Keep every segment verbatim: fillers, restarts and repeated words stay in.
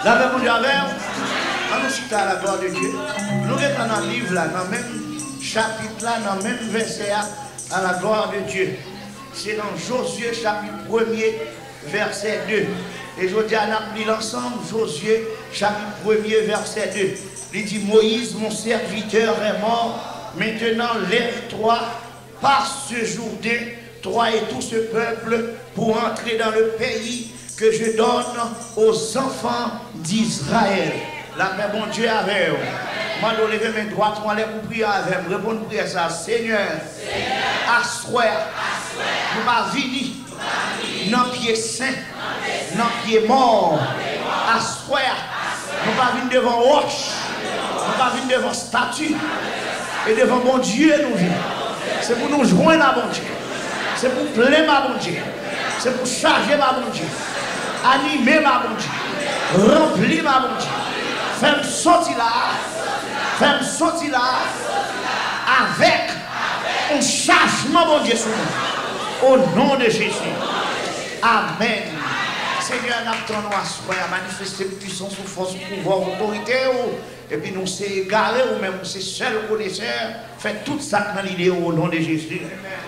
Lapè Bondye avè w. Ann nou chita, à la gloire de Dieu. Nou gentan nan liv la, nan menm chapit la, nan menm vèsè a, à la gloire de Dieu. Se nan Jozye chapit premye, vèsè de. E jodi a, n ap li l ansanm, Jozye chapit premye, vèsè de. Li di, Moïse, mon serviteur, est mort. Maintenant, lève-toi, passe ce Jourdain, toi et tout ce peuple, pour entrer dans le pays que je donne aux enfants d'Israël. Lapè Bondye avè w. Mande w leve men dwat ou anlè pou priye avè m. Reponn priyè sa a. Senyè, aswè a, nou pa vini nan pye sen, nan pye mò. Aswè a, nou pa vin devan wòch, nou pa vin devan stati, e devan Bondye nou vin. Se pou nou jwenn a Bondye. Se pou plen m a Bondye. Se pou chaje m a Bondye. Anime m a Bondye. Ranpli m a Bondye. Fè m soti la a. Fè m soti la a avèk yon chajman Bondye sou mwen. O non de Jezi. Amèn. Senyè, n ap tann ou aswè a. Manifeste pwisans ou, fòs ou, pouvwa ou, otorite ou. Epi nou se egare, ou menm ou se sèl konesè. Fè tout sa k nan lide ou, o non de Jezi.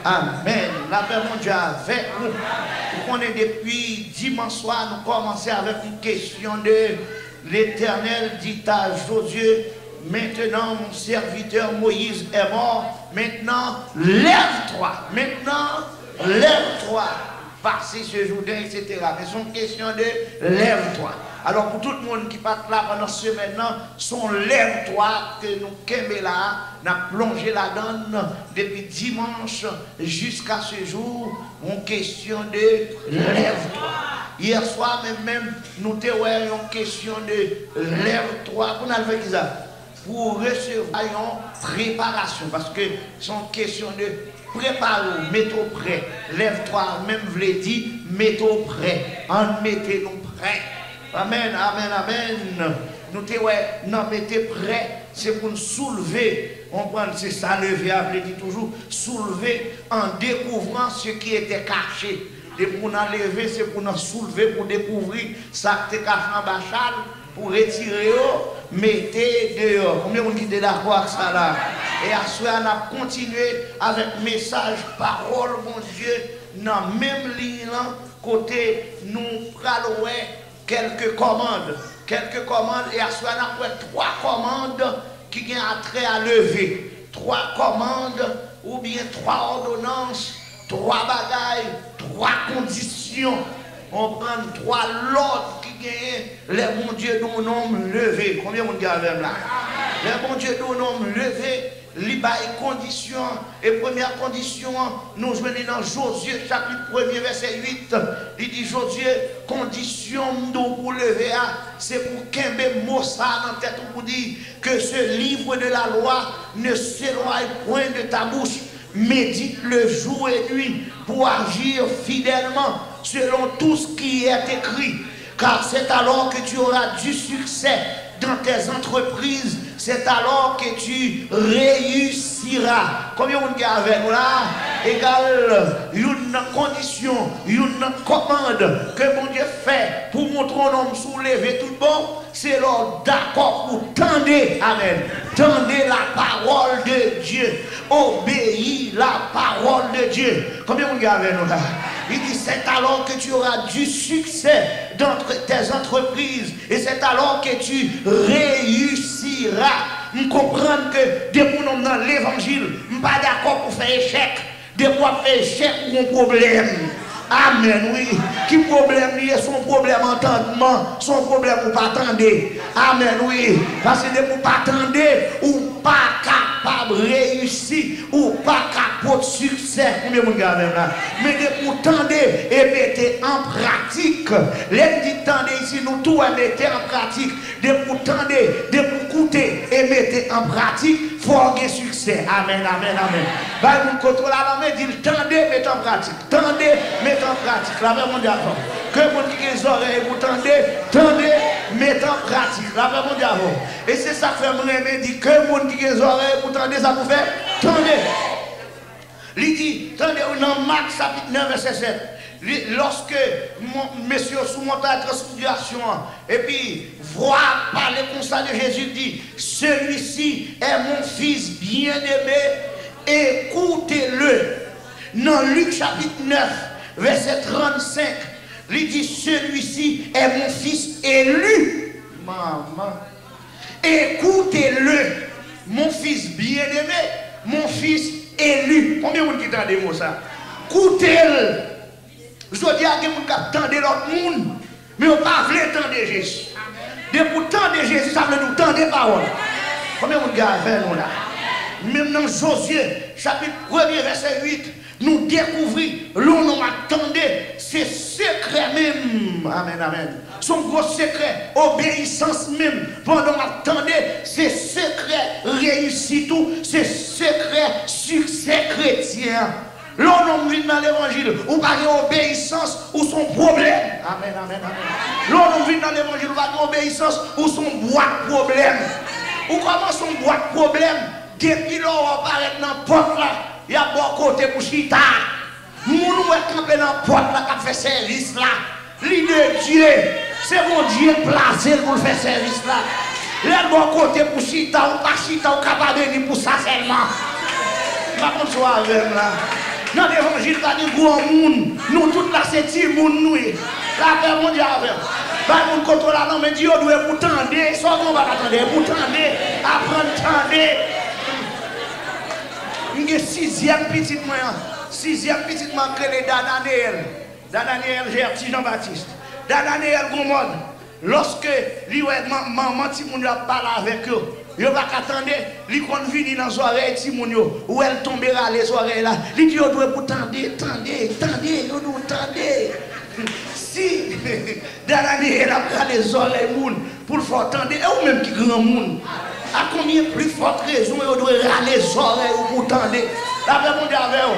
Amèn. Lapè Bondye avèk ou. Ou konnen depi dimanch swa, nou kòmanse avèk yon kesyon de L'Éternel dit à Josué, Maintenant, mon serviteur Moïse est mort. Maintenant, lève-toi. Maintenant, lève-toi. Pase se Jouden, et cetera. Men se yon kesyon de lève-toi. Alò, pou tout moun ki pa t la pandan semèn nan, se yon lève-toi ke nou kenbe la a. N ap plonje ladan l depi dimanch jiska se jou, yon kesyon de lève-toi. Yè swa menm, menm, nou te wè yon kesyon de lève-toi. Pou n al fè kisa? Pou w resevwa yon preparasyon. Paske se yon kesyon de prepare w, mete w prè. Lève-toi menm vle di mete w prè. Ann mete nou prè. Amèn, amèn, amèn. Nou te wè nan mete prè, se pou n soulve. Konprann, se sa leve a vle di toujou. Soulve en découvrant ce qui était caché. Depi w nan leve, se pou w nan soulve, pou w dekouvri sa k te kache anba chal, pou w retire yo, mete deyò. Konbyen moun ki te dakò ak sa la? E aswè a, n ap kontinye avèk mesaj pawòl Bondye nan menm liy lan, kote nou pral wè kèlke kòmand. Kèlke kòmand, e aswè a, n ap wè twa kòmand ki gen atrè a leve. Twa kòmand oubyen twa òdonans, twa bagay, twa kondisyon. Konprann, twa lòd ki genyen lè Bondye di yon nonm leve. Konbyen moun ki avè m la? Lè Bondye di yon nonm leve, li bay kondisyon. E premyè kondisyon an, nou jwenn li nan Jozye chapit premye, vèsè uit. Li di, Jozye, kondisyon m di w pou w leve a, se pou w kenbe mo sa a nan tèt ou pou di, Que ce livre de la loi ne s'éloigne point de ta bouche. Médite-le jour et nuit pour agir fidèlement selon tout ce qui est écrit. Car c'est alors que tu auras du succès dans tes entreprises, c'est alors que tu réussiras. Konbyen moun ki avè nou la? Egal, youn nan kondisyon, youn nan kòmand ke Bondye fè pou montre yon nonm si w leve tout bon, se lè w dakò pou w tande. Amèn. Tande la parole de Dieu. Obéis la parole de Dieu. Konbyen moun ki avè nou la? Li di, c'est alors que tu auras du succès dans tes entreprises, et c'est alors que tu réussiras. M konprann ke depi yon nonm nan levanjil, m pa dakò pou fè echèk. Depi w ap fè echèk, ou gon pwoblèm. Amèn, wi. Ki pwoblèm li ye? Se yon pwoblèm antandman, se yon pwoblèm ou pa tande. Amèn, wi. Paske depi w pa tande, ou pa kapab reyisi, ou pa ka pot siksè. Konbyen moun ki avè m la? Men depi w tande e mete an pratik. Lè m di tande isi, nou tou wè mete an pratik. Depi w tande, depi w koute e mete an pratik, fò w gen siksè. Amèn, amèn, amèn. Bay moun kote w la lanmen, di l, tande, mete an pratik. Tande, mete an pratik. Lapè Bondye avè w. Ke moun ki gen zòrèy pou tande, tande, mete an pratik. Lapè Bondye avè w. E se sa k fè m renmen di, ke moun ki gen zòrèy pou tande, sa pou fè, tande. Li di, tande, wi, nan Mak chapit nèf, vèsè sèt. Li, lòske mon- mesye yo sou montay transfigirasyon an, epi vwa a pale konsa de Jezi, li di, Celui-ci est mon fils bien-aimé, écoutez-le. Nan Lik chapit nèf, vèsè trannsenk, li di, Celui-ci est mon fils élu. Manman. Écoutez-le, mon fils bien-aimé, mon fils élu. Konbyen moun ki tande mo sa? Koute l. Jodi a, gen moun k ap tande lòt moun, men yo pa vle tande Jezi. Depi w tande Jezi, sa vle di w tande pawòl. Konbyen moun ki avè nou la? Menm nan Jozye, chapit premye, vèsè uit, nou dekouvri, lè yon nonm ap tande, se sekrè menm. Amèn, amèn. Se yon gwo sekrè. Obeyisans menm, pandan w ap tande, se sekrè reyisit ou, se sekrè siksè kretyen an. Lè yon nonm vin nan levanjil, ou pa gen obeyisans, ou se yon pwoblèm. Amèn, amèn, amèn. Lè yon nonm vin nan levanjil, ou pa gen obeyisans, ou se yon bwat pwoblèm. Ou kòmanse yon bwat pwoblèm, depi lè w wè w parèt nan pòt la, y ap ba w kote pou chita. Moun ou wè kanpe nan pòt la k ap fè sèvis la, li de Dye. Se Bondye k plase l pou l fè sèvis la. Lè l ba w kote pou chita, ou pa chita, ou ka pa beni pou sa sèlman. M pa konn si w avè m la. Nan levanjil pa gen granmoun. Nou tout la se timoun nou ye. Lapè Bondye avè w. Bay moun kote w la non, men di yo dwe pou tande. Sa w gen w pa ka tande, pou tande. Aprann tande. M gen sizyèm pitit mwen an. Sizyèm pitit mwen an k rele Dadaneyèl. Dadaneyèl Gerty Jean Baptiste. Dadaneyèl gon mòd. Lòske li wè man- manman timoun yo ap pale avèk yo, yo pa ka tande, li konn vini nan zòrèy timoun yo. Ou wè l tonbe rale zòrèy la. Li di yo dwe pou tande, tande, tande, yo di w tande. Si Dadaneyèl ap rale zòrèy moun, pou l fè w tande, e ou menm ki granmoun, a konbyen pli fòt rezon yo dwe rale zòrèy ou pou w tande? Lapè Bondye avè w.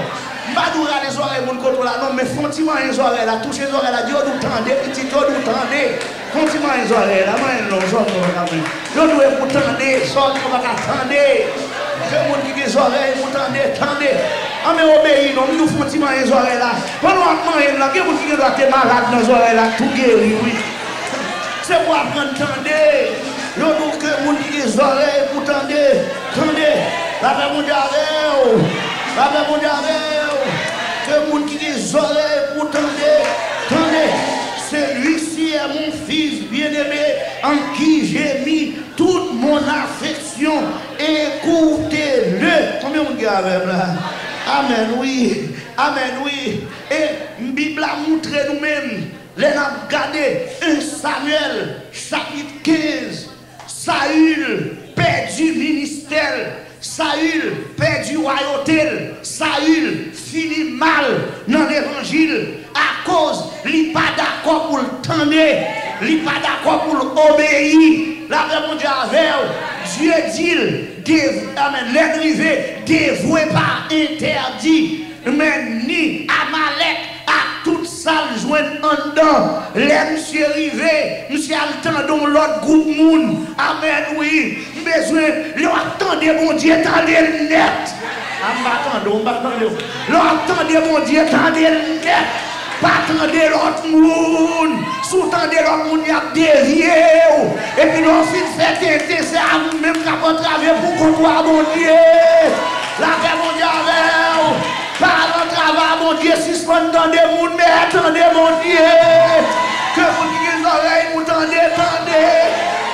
M pa di w rale zòrèy moun kote w la non, men fè yon ti manyen zòrèy la, touche zòrèy la, di yo di w tande, pitit, yo di w tande. Fè yon ti manyen zòrèy la, manyen l non, zòrèy w pa ka manyen. Yo dwe pou tande, zòrèy w pa ka tande. Ke moun ki gen zòrèy pou tande, tande. Anben obeyi non, m di w fè yon ti manyen zòrèy la. Pandan w ap manyen l la, gen moun ki gen dwa te malad nan zòrèy la, tou geri, wi. Se pou aprann tande. Yo di w ke moun ki gen zòrèy pou tande, tande. Lapè Bondye avè w. Lapè Bondye avè w. Ke moun ki gen zòrèy pou tande, tande. Celui-ci est mon fils bien-aimé, en qui j'ai mis toute mon affection. Écoutez-le. Konbyen moun ki avè m la? Amèn, wi. Amèn, wi. E Bib la montre nou menm, lè n ap gade en Samyèl, chapit kenz, Sayil pèdi ministè l, Sayil pèdi wayote l, Sayil fini mal nan levanjil akoz li pa dakò pou l tande, li pa dakò pou l obeyi. Lapè Bondye avè w. Dye di l, dev-, amèn, lè l rive, devwe pa entèdi. Men ni Amalèk ak tout sa l jwenn anndan. Lè misye rive, misye al tande yon lòt gwoup moun. Amèn, wi. M bezwen, lè w ap tande Bondye, tande l nèt. A, m pa tande w, m pa tande w. Lè w ap tande Bondye, tande l nèt. Pa tande lòt moun. Si w tande lòt moun, y ap devye w. Epi lè w fin fè tenten, se a ou menm k ap antrave pou kont ou a Bondye. Lapè Bondye avè w. Pa al antrave a Bondye, sispann tande moun, men tande Bondye. Ke moun ki gen zòrèy pou tande, tande.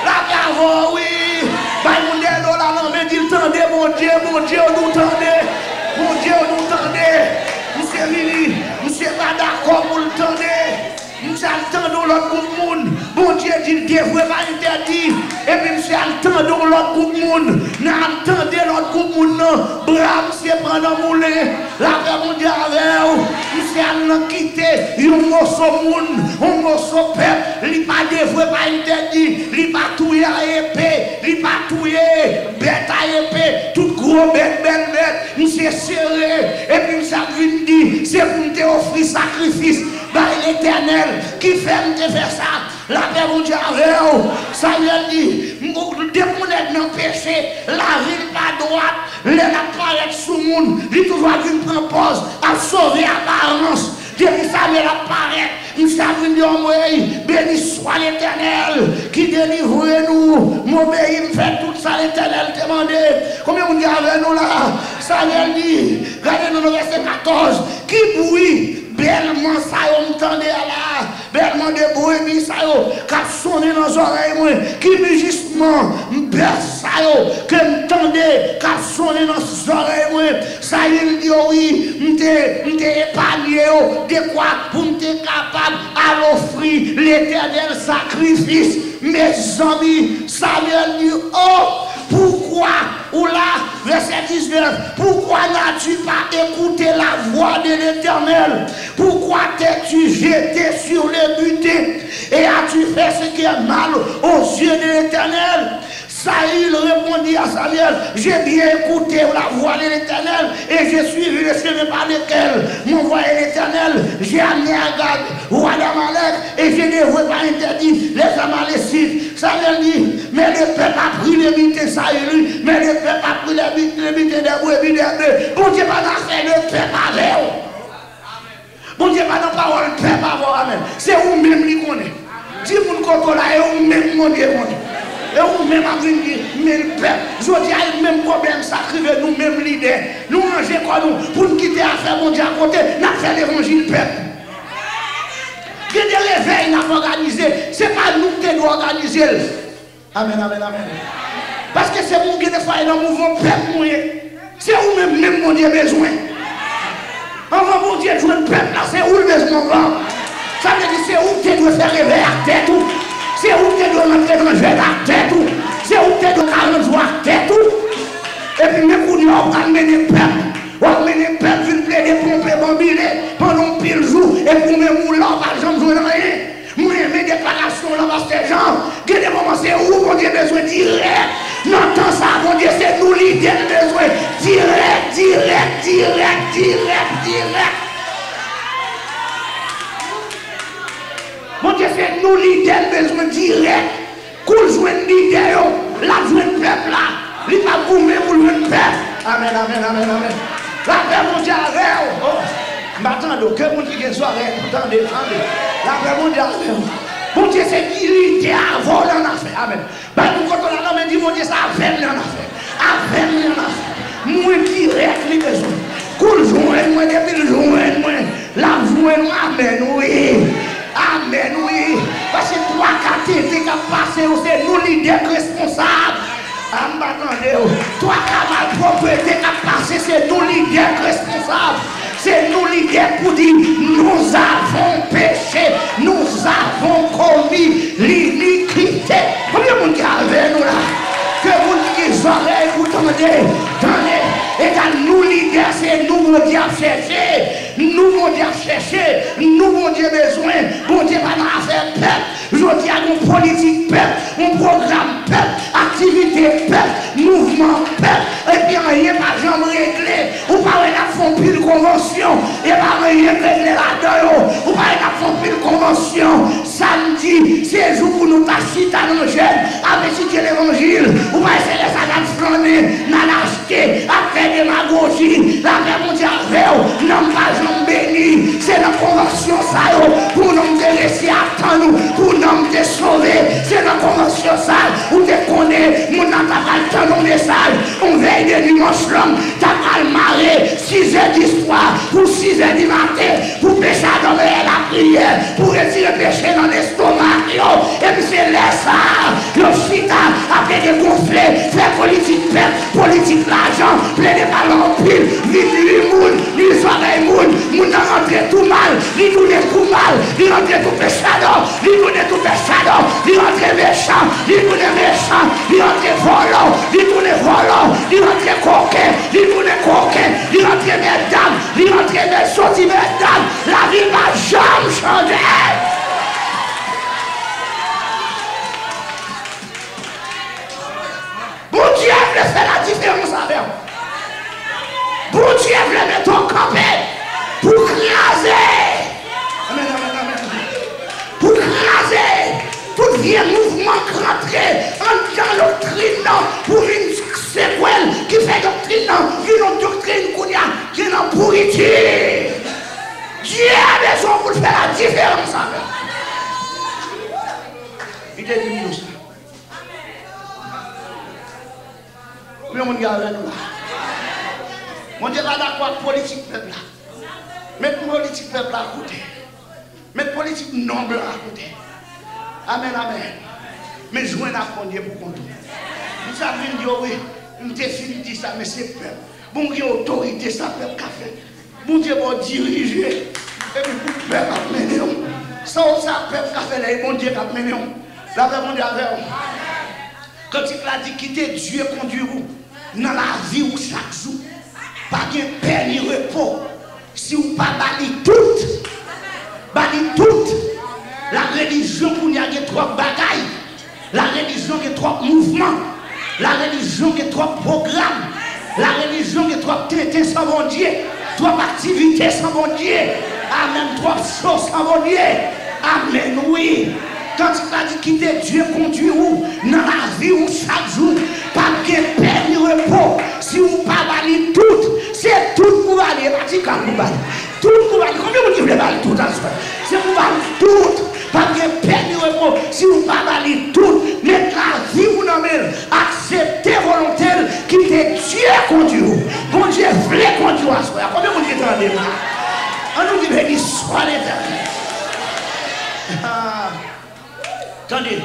Lapè avè w, wi. Bay moun dèyè do w la nan men, di l tande Bondye, Bondye w di w tande. Bondye w di w tande. Misye vini, misye pa dakò pou l tande. Misye al tande yon lòt gwoup moun. Bondye di l devwe pa entèdi. Epi misye al tande yon lòt gwoup moun. Nan al tande lòt gwoup moun nan, bra misye pran nan moulen. Lapè Bondye avè w. Misye al nan kite yon moso moun, yon moso pèp. Li pa devwe pa entèdi. Li pa touye a epe. Li pa touye bèt a epe. Tout gwo bèt, bèl bèt. Misye sere. Epi misye ap vin di, se pou m te ofri sakrifis bay Letènèl ki fè m te fè sa. Lapè Bondye avè w. Samyèl di, depi yon nèg nan peche, lavi l pa dwat, lè l ap parèt sou moun, li toujou ap vin pran pòz, ap sove aparans. Depi sa L ap parèt. Misye ap vin di anmwey, beni swa Letènèl ki delivre nou. M obeyi, m fè tout sa Letènèl te mande. Konbyen moun ki avè nou la? Samuel di, gade nou nan vèsè katòz, ki bri bèlman sa yo m tande a la? Bèlman de brebi sa yo k ap sonnen nan zòrèy mwen, ki mizisman bèf sa yo ke m tande k ap sonnen nan zòrèy mwen? Sayil di yo, wi, m te, m te epanye yo dekwa pou m te kapab al ofri Letènèl sakrifis. Mezanmi, Samuel di, oh, pourquoi ou la, vèsè diznèf, pourquoi n'as-tu pas écouté la voix de l'Éternel? Pourquoi t'es-tu jeté sur le butin et as-tu fait ce qui est mal aux yeux de l'Éternel? Saül répondit à Samuel, j'ai bien écouté la voix de l'Éternel et j'ai suivi le chemin par lequel m'envoyait l'Éternel. J'ai amené Agag, roi d'Amalek, et je ne veux pas interdire les Amalécites. Samuel dit, mais le peuple a pris le butin, Saül, mais le peuple a pris le bu- le butin des brebis, des bœufs. Bondye pa nan afè de pèp avè w. Bondye pa nan pawòl pèp avè w, amèn. Se ou menm li konnen. Di moun kote w la, e ou menm Bondye konnen. E ou menm ap vin di, men pèp. Jodi a, e menm pwoblèm sa k rive nou menm lidè. Nou ranje kò nou pou n kite afè Bondye akote, n ap fè levanjil pèp. Gen de revèy n ap òganize, se pa nou ki te dwe òganize l. Amèn, amèn, amèn. Paske se moun ki te fè nan mouvman pèp mwen ye. Se ou menm, menm Bondye bezwen. Anvan Bondye jwenn pèp la, se ou l bezwen anvan. Sa vle di se ou ki te dwe fè revèy ak tèt ou. Se ou ki te dwe rantre nan jwèt ak tèt ou. Se ou ki te dwe karant jou ak tèt ou. Epi men kounye a w pral mennen pèp. W ap mennen pèp vin plede ponpe banbile pandan yon pil jou. Epi ou menm ou la, w pa janm jwenn anyen. Mwen renmen deklarasyon w lan, pastè Jean. Gen de moman se ou Bondye bezwen dirèk. Nan tan sa a, Bondye se nou lidè l bezwen. Dirèk, dirèk, dirèk, dirèk, dirèk. Bondye se nou lidè l bezwen dirèk. Kou l jwenn lidè yo, l ap jwenn pèp la. Li p ap goumen pou l jwenn pèp. Amèn, amèn, amèn, amèn. Lapè Bondye avè w. Oh, m pa tande w. Ke moun ki gen zòrèy pou tande, tande. Lapè Bondye avè w. Bondye se ki lidè avè w nan afè. Amèn. Bay moun kote w la nan men, di Bondye sa avè m nan afè. Avè m nan afè. Mwen dirèk li bezwen. Kou l jwenn mwen, depi l jwenn mwen, l ap jwenn mwen. Amèn, wi. Amèn, wi. Paske twa ka tenten k ap pase yo, se nou lidè k responsab. A, m pa tande w. Twa ka malpwòpte k ap pase, se nou lidè k responsab. Se nou lidè k pou di, nous avons péché, nous avons commis l'iniquité. Konbyen moun ki avè nou la? Ke moun ki gen zòrèy pou tande, tande. Egal nou lidè, se nou Bondye ap chèche. Nou Bondye ap chèche. Nou Bondye bezwen. Bondye pa nan afè pèp. Jodi a, gon politik pèp, yon pwogram pèp, aktivite pèp, mouvman pèp, epi anyen pa janm regle. Ou pa wè n ap fè yon pil konvansyon, e pa anyen k regle ladan yo. Ou pa wè n ap fè yon pil konvansyon. Samdi, se jou pou nou ta chita nan jèn, ap etidye levanjil. Ou pa wè se lè sa n ap flannen, n al achte, ap fè demagoji. Lapè Bondye avè w, nanm pa janm beni. Se nan konvansyon sa yo pou nanm te resi ap tann ou, pou nanm te sove. Se nan konvansyon sa ou te konnen moun nan ta pral tann yon mesaj. Yon vèy de dimanch long, ta pral mare sizè di swa pou sizè di maten, pou pechadò veye lapriyè, pou retire peche nan lestomak yo. Epi se lè sa a, yo chita ap plede gonfle, fè politik pèp, politik lajan, plede pale anpil, vin nwi moun, nwi zòrèy moun, moun nan rantre tou mal, li tounen tou mal, li rantre tou pechadò, li tounen tou pechadò, li rantre mechan, li tounen mechan, li rantre vòlò, li tounen vòlò, li rantre koken, li tounen koken, li rantre mètdam, li rantre mèt, soti mètdam. Lavi l pa janm chanje. Bondye vle fè ladiferans avè w. Bondye vle mete w kanpe pou kraze. Amèn, amèn, amèn. Pou kraze tout vye mouvman k rantre anndan doktrin nan, pou vin sekwe l, ki fè doktrin nan vin yon doktrin kounye a ki nan pouriti. Rezon pou l fè ladiferans avè w. Li te di m tou sa. Konbyen moun ki avè nou la? Bondye pa dakò ak politik pèp la. Met politik pèp la akote. Met politik non blan akote. Amèn, amèn. Men jwenn ak Bondye pou kont ou. Misye ap vin di w, wi, m te fin di sa, men se pèp. Bon, gen otorite, sa pèp ka fè. Bondye ba w dirije, epi pou pèp ap mennen w. Sa w sa pèp ka fè lè e Bondye k ap mennen w. Lapè Bondye avè w. Kantik la di, kite Dye kondui ou nan lavi ou chak jou. Pa gen pè ni repo si w pa ba li tout. Ba li tout. Larelijyon kounye a gen twòp bagay. Larelijyon gen twòp mouvman. Larelijyon gen twòp pwogram. Larelijyon gen twòp tenten san Bondye. Twòp aktivite san Bondye. Amèn. Twòp cho san Bondye. Amèn, wi. Kantik la di, kite Dye kondui ou nan lavi ou chak jou. P ap gen pè ni repo si ou pa ba li tout. Se tout pou ba li, e pa ti kal pou ba li. Tout pou ba li. Konbyen moun ki vle ba li tout aswè? Se pou ba li tout. P ap gen pè ni repo si ou pa ba li tout. Met lavi ou nan men l. Aksepte volonte l. Kite Dye kondui ou. Bondye vle kondui w aswè a. Konbyen moun ki tande m la? An nou di, beni swa Letènèl. Ah. Tande.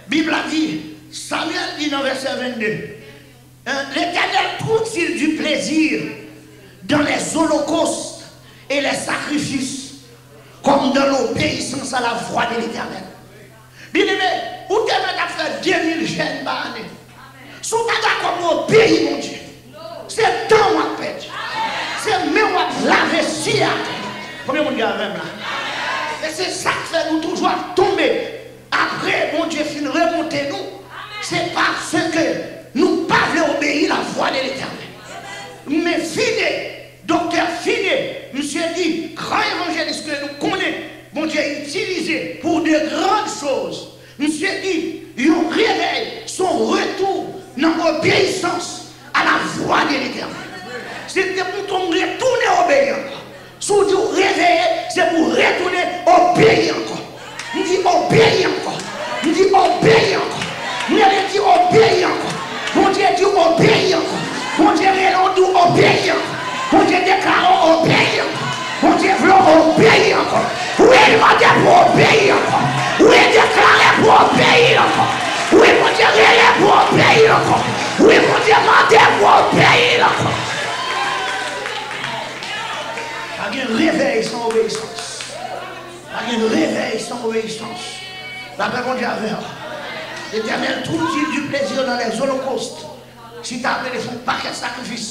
Bib la di, Samyèl di nan vèsè vennde, hein, L'Éternel trouve-t-il du plaisir dans les holocaustes et les sacrifices, comme dans l'obéissance à la voix de l'Éternel? Byeneme, ou te mèt ap fè de mil jèn pa ane. Si w pa dakò pou obeyi Bondye, se tan w ap pèdi. Se men w ap lave si a. Konbyen moun ki avè m la? E se sa k fè nou toujou ap tonbe. Apre Bondye fin remonte nou, se paske nou pa vle obeyi lavwa de Letènèl. Men Fine, doktè Fine, misye di, gran evanjelis ke nou konnen Bondye itilize pour de grandes choses, misye di, yon revèy se yon retou nan obeyisans a la vwa de Letènèl. Se te pou tonm retounen obeyi ankò. Si w di w reveye, se pou w retounen obeyi ankò. M di obeyi ankò. M di obeyi ankò. M rele di obeyi ankò. Bondye di obeyi ankò. Bondye rele w di obeyi ankò. Bondye deklare w obeyi ankò. Bondye vle w obeyi ankò. Wi, l mande pou w obeyi ankò. Wi, deklare pou w obeyi ankò. Wi, Bondye rele pou w obeyi ankò. Wi, Bondye mande pou w obeyi ankò. Pa gen revèy san obeyisans. Pa gen revèy san obeyisans. Lapè Bondye avè w. L'Éternel trouve-t-il du plaisir dans les holocaustes? Si ta vle fè yon pakèt sakrifis,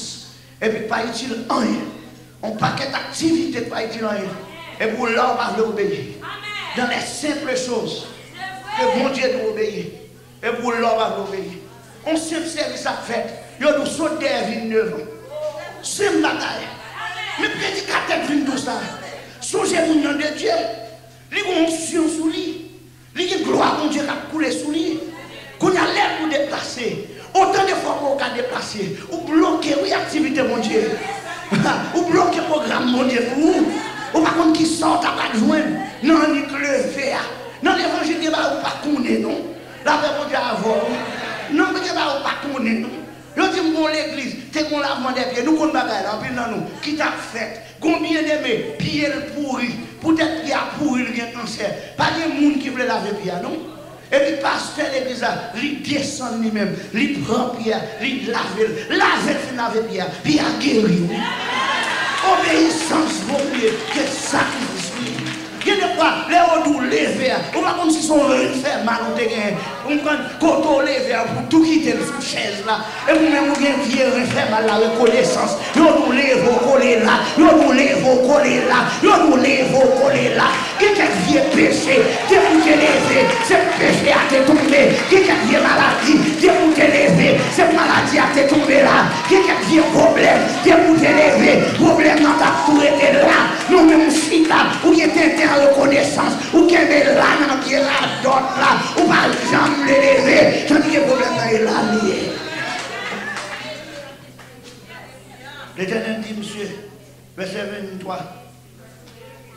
epi pa itil anyen. Yon pakèt aktivite k pa itil anyen. Epi w la w pa vle obeyi. Dans les simples choses ke Bondye di w obeyi. Epi w la w pa vle obeyi. Yon senp sèvis ap fèt. Yo di w sot dèyè vin devan. Senp bagay. Men predikatè k vin di w sa. Sonje moun nan de Dye. Li gen onksyon sou li. Li gen glwa Bondye k ap koule sou li. Kounye a, lè l pou deplase, otan de fwa ke w ka deplase, ou bloke, wi, aktivite Bondye. Ou bloke pwogram Bondye pou ou. Ou pa konn kisa w ta pral jwenn nan annik leve a. Nan levanjil, gen bagay ou pa konnen, non. Lapè Bondye avè w. Non, gen bagay ou pa konnen, non. Yo di m gon legliz, te gon lavman dè pye. Nou konn bagay la, anpil nan nou, ki t ap fèt. Gon byeneme, pye l pouri. Poutèt pye a pouri, l gen kansè. Pa gen moun ki vle lave pye a, non. Epi pastè legliz la, li desann li menm, li pran pye a, li lave l. Lave l, fin lave pye a, pye a geri, wi. Obeyisans vo mye ke sakrifis, wi. Gen de fwa, lè yo di w leve a, ou pa konn si se yon ren fè mal ou te genyen. Ou konprann? Kote w leve a, pou tou kite l sou chèz la. E ou menm ou gen vye ren fè mal la, rekonesans. Yo di w leve w kole la. Yo di w leve w kole la. Yo di w leve w kole la. Gen kèk vye peche, depi w te leve, se peche a te tonbe. Gen kèk vye maladi, depi w te leve, se maladi a te tonbe la. Gen kèk vye pwoblèm, depi w te leve, pwoblèm nan t ap tou rete la. Nou menm ou chita, ou gen tenten an rekonesans, ou kenbe la nan pye radòt la, ou pa janm vle leve, tandike pwoblèm nan e la l ye. Letènèl di misye, vèsè venntwa,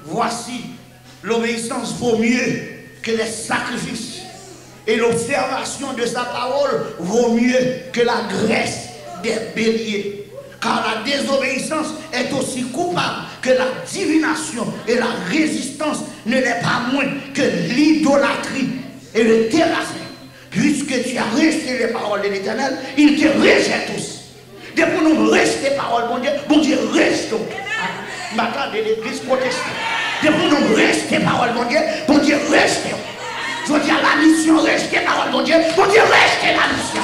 Voici, l'obéissance vaut mieux que les sacrifices, et l'observation de sa parole vaut mieux que la graisse des béliers. Car la désobéissance est aussi coupable que la divination, et la résistance ne l'est pas moins que l'idolâtrie et le terrassement. Puisque tu as rejeté les paroles de l'Éternel, il te rejetteront aussi. Depi w rejte pawòl Bondye, Bondye rejte w. M pa tande legliz pwotestan. Depi w rejte pawòl Bondye, Bondye rejte w. Jodi a, la misyon rejte pawòl Bondye, Bondye rejte la misyon.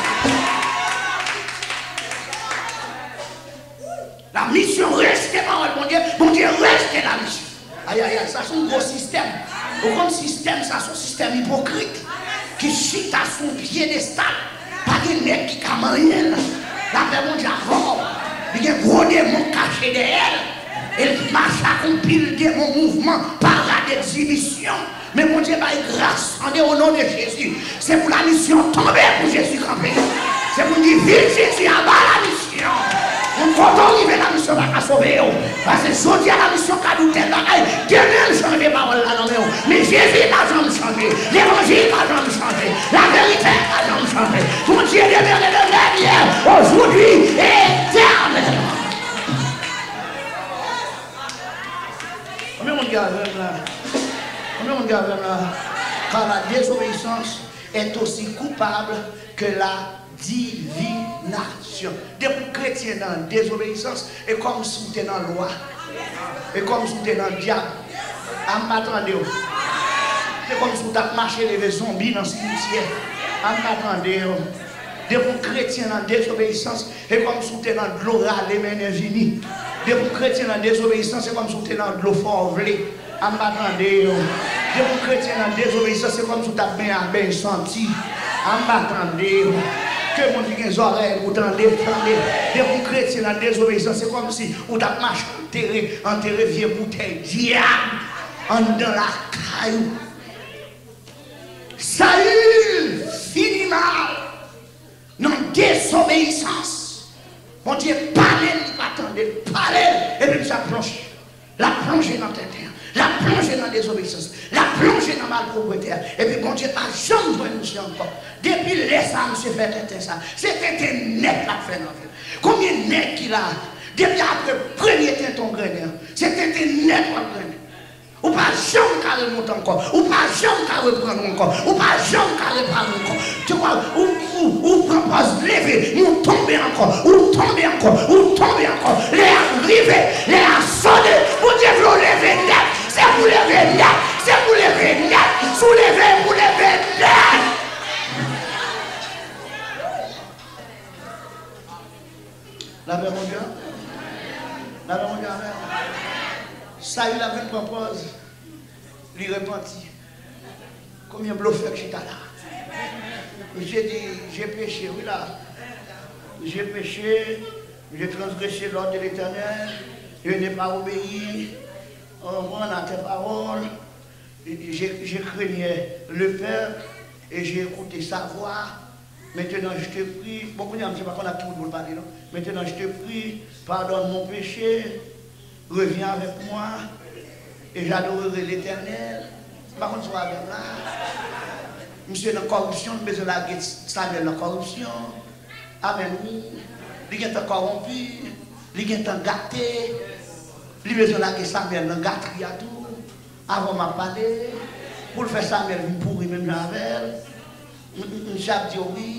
La misyon rejte pawòl Bondye, Bondye rejte la misyon. Ayayay, sa se yon gwo sistèm. Ou konn sistèm sa, se yon sistèm ipokrit ki chita sou yon pyedestal. Pa gen nèg ki ka manyen l. Lapè Bondye avè w. Li gen gwo demon kache dèyè l. E l mache ak yon pil demon, mouvman, parad, egzibisyon. Men Bondye bay gras, tande, o non de Jezi. Se pou la misyon tonbe, pou Jezi kanpe. Se pou n di, viv Jezi, aba la misyon. Yon kote w rive, la misyon pa ka sove w. Paske jodi a, la misyon ka di w tèl bagay, demen l chanje pawòl la nan men w. Men Jezi pa janm chanje. Levanjil pa janm chanje. Laverite pa janm chanje. Bondye demere le menm yè, ojodi, e etènèlman. Konbyen moun ki avè m la? Konbyen moun ki avè m la? Car la désobéissance est aussi coupable que la divination. Depi w kretyen nan dezobeyisans, e kòmsi w te nan lwa. E kòmsi w te nan dyab. A, m pa tande w. Se kòmsi w t ap mache leve zonbi nan simityè. A, m pa tande w. Depi w kretyen nan dezobeyisans, se kòmsi w te nan dlo rale mennen vini. Depi w kretyen nan dezobeyisans, se kòmsi w te nan dlo fè w vle. A, m pa tande w. Depi w kretyen nan dezobeyisans, se kòmsi w t ap benyen ak beny santi. A, m pa tande w. Ke moun ki gen zòrèy pou tande, tande. Depi w kretyen nan dezobeyisans, se kòmsi ou t ap mache antere, antere vye boutèy dyab anndan lakay ou. Sayil fini mal nan dezobeyisans. Bondye pale l, li pa tande l. Pale l, epi misye ap plonje. L ap plonje nan tenten an. L ap plonje nan dezobeyisans. L ap plonje nan malpwoprete a. Epi Bondye pa janm jwenn misye ankò. Depi lè sa a, misye fè tenten sa a. Se tenten nèt l ap fè nan vi l. Konbyen nèg ki la a? Depi apre premye tenten w grennen an, se tenten nèt w ap grennen. Ou pa janm ka remonte ankò. Ou pa janm ka reprann ou ankò. Ou pa janm ka repare ou ankò. Tu vois, ou, ou, ou pran pòz leve, men ou tonbe ankò. Ou tonbe ankò. Ou tonbe ankò. Lè a rive, lè a sone, Bondye vle w leve nèt. Se pou leve nèt. Se pou leve nèt. Si w leve, pou leve nèt. Lapè Bondye. Lapè Bondye avè w. Sayil ap vin pran pòz li repanti. Konbyen blofè k chita la? Misye di, j'ai péché, wi la. J'ai péché, j'ai transgressé l'ordre de l'Éternel, je n'ai pas obéi. Ou konprann, à tes paroles, j'ai, je craignais le peuple et j'ai écouté sa voix. Maintenant, je te prie. Bon, kounye a, misye pa konn ak ki moun pou l pale, non. Maintenant, je te prie, pardonne mon péché, reviens avec moi, et j'adorerai l'Éternel. M pa konn si w avè m la. Misye nan kòripsyon, li bezwen lage Samuel nan kòripsyon. Amèn, wi. Li gentan kòwonpi, li gentan gate. Li bezwen lage Samuel nan gatri a tou. Avan m ap pale, pou l fè Samuel vin pouri menm jan avè l. M, m, misye ap di w, wi,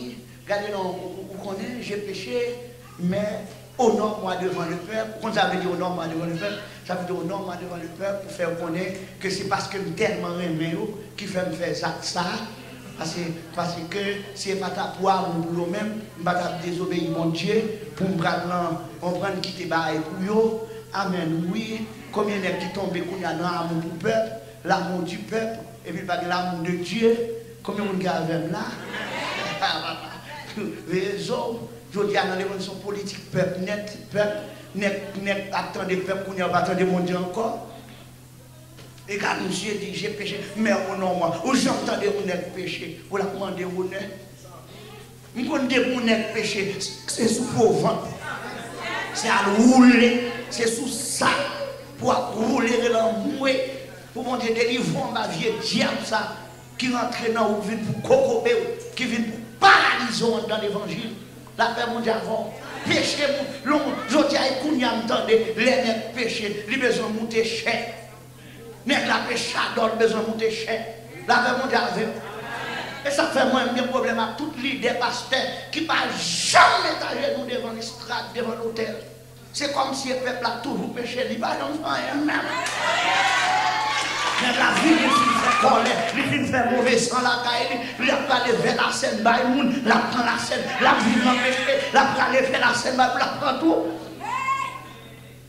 gade non, ou, ou, ou konnen, j'ai péché, mais honore-moi devant le peuple. Ou konn sa vle di honore-moi devant le peuple? Sa vle di honore-moi devant le peuple, pou fè yo konnen ke se paske m tèlman renmen yo ki fè m fè zak sa. Paske, paske si se pa ta pou amou pou yo menm, m pa t ap dezobeyi Bondye, pou m pral nan, konprann, kite bagay pou yo. Amèn, wi. Konbyen nèg ki tonbe kounye a nan amou pou pèp, l'amour du peuple, epi l pa gen l'amour de Dieu? Konbyen moun ki avè m la? Veye zo w. Jodi a, nan levanjil, se yon politik pèp nèt, pèp nèt, nèt ap tande pèp, kounye a yo pa tande Bondye ankò. E gade misye di, j'ai péché, mais honore-moi. Ou janm tande yon nèg peche pou l ap mande onè? M konn depi yon nèg peche, se sou po vant. Se al woule, se sou sa pou ap woule, rele anmwe. Pou Bondye delivre w anba vye dyab sa ki rantre nan ou, ki vin pou kokobe w, ki vin pou paralize w anndan levanjil. Lapè Bondye avè w. Peche moun, lon, jodi a e kounye a m tande, lè nèg peche, li bezwen moute chè. Nèg la peche adòl bezwen moute chè. Lapè Bondye avè w. E sa k fè mwen, m gen pwoblèm ak tout lidè, pastè ki pa janm met ajenou devan lestrad, devan lotèl. Se kòmsi e pèp la toujou peche, li pa janm fè anyen menm. Nèg la vini, li fin fè kòlè, li fin fè move san lakay li, l ap prale fè lasèn bay moun, l ap pran lasèn, l ap viv nan peche, l ap prale fè lasèn bay moun, l ap pran tou.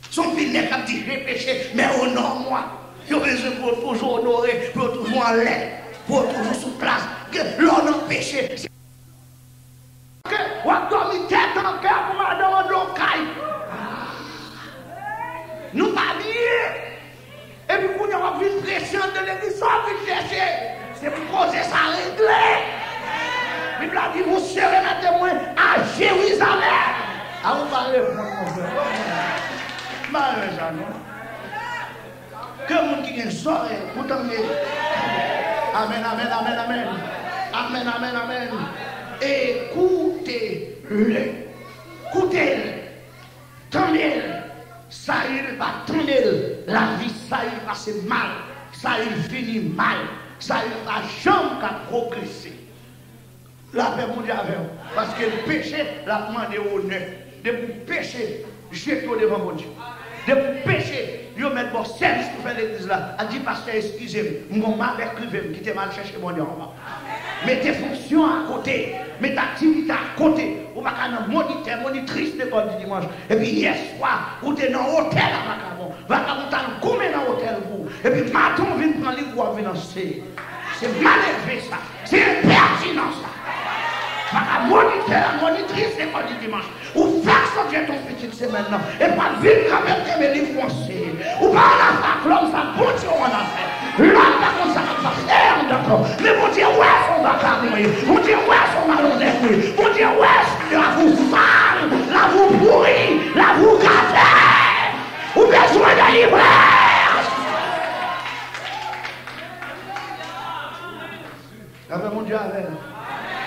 Se yon pil nèg k ap dirije peche, mais au nom moi. Yo bezwen pou yo toujou onore, pou yo toujou anlè, pou yo toujou sou plas. Lè w nan peche, se ke w ap dòmi tèt an kè pou madanm an dlo kay. Nou pa byen. Epi kounye a w ap vin preche anndan legliz, sa w ap vin chèche? Se pou koze sa regle. Bib la di, vous serez mes témoins à Jérusalem. A ou pa reponn, mon frè. M pa renmen sa, non. Ke moun ki gen zòrèy pou tande. Amèn, amèn, amèn, amèn. Amèn, amèn, amèn. Écoutez-le. Koute l. Tande l. Sayil pa tande l. Lavi Sayil pase mal. Sayil fini mal. Sayil pa janm ka pwogrese. Lapè Bondye avè w. Paske l peche, l ap mande w onè. Depi w peche, jete w devan Bondye. Depi w peche, yo mèt ba w sèvis pou fè legliz la. A di pastè, eskize m, m gon malèk rive m, kite m al chèche Bondye anba. Mete fonksyon akote, mete aktivite akote. Ou pa ka nan monitè, monitris lekòl di dimanch. Epi yè swa, ou te nan otèl a vakabon. Vakabon t al goumen nan otèl pou ou. Epi maten w vin pran liv ou ap vin anseye. Se malelve sa. Se enpètinan sa. Pa ka monitè, monitris lekòl di dimanch. Ou fèk sot jete yon pitit semèn nan. Epi w ap vin kanpe l kenbe liv ou anseye. Ou pa ann afè ak lòm, sa Bondye w ann afè. Lòm pa konn sa k ap pase anndan kò w. Men Bondye wè se yon vakabon w ye. Bondye wè se yon malonèt w ye. Bondye wè lavi w sal, lavi w pouri, lavi w gate. Ou bezwen delivrans. Lapè Bondye avè nou.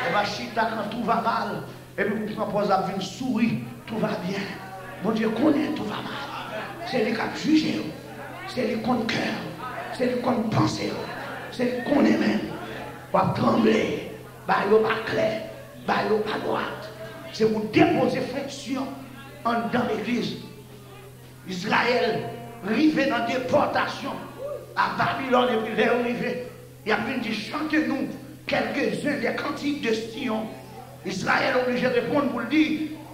E pa chita kan tout va mal, epi pou pran pòz ap vin souri, tout va byen. Bondye konnen tout va mal. Se li k ap jije w. Se li konn kè w. Se li konn panse w. Se li konnen menm. W ap tranble. Ba yo pa klè. Ba yo pa dwat. Se pou depoze fonksyon anndan legliz. Izrayèl rive nan depòtasyon a Babilòn, epi lè yo rive, y ap vin di, chante nou quelques-uns des cantiques de Sion. Izrayèl oblije reponn pou l di,